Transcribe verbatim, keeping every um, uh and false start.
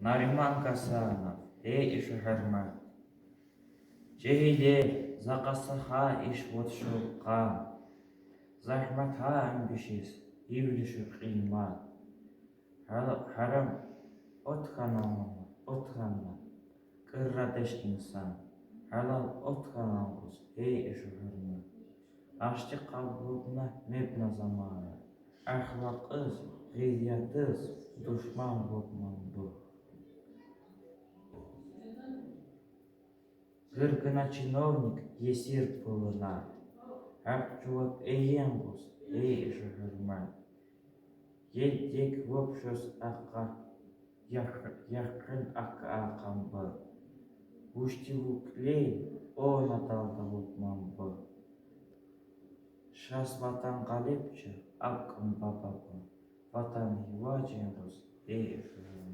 Нариман Гасанов. Эй, шуьгьрмет. Жегьиллер, закъа сахав иш вот шулкъан. Зегьмет гьам бишес, ивлишур къыймат. Гьар-, гьарам отгъанланы, отгъанланы къыррадаш инсан. Гьалал отгъан алгъуз, эй, шуьгьрмет. Ашчы къабулна мебна замана. Агьлакъсыз, гъайратсыз душман болман бу. Гьар гьана чиновник есир пулуна. Гьакъ жувап ийгенсиз, эй, шуьгьрмет. Ел тек вопшос акъа, якъ-, якъын акъа акъамбы. Вуштивуклей о наталда болман бу. Шас ватан къалипчи, акъым бабабы. Ватан гьиважынгъуз, эй, шуьгьрмет.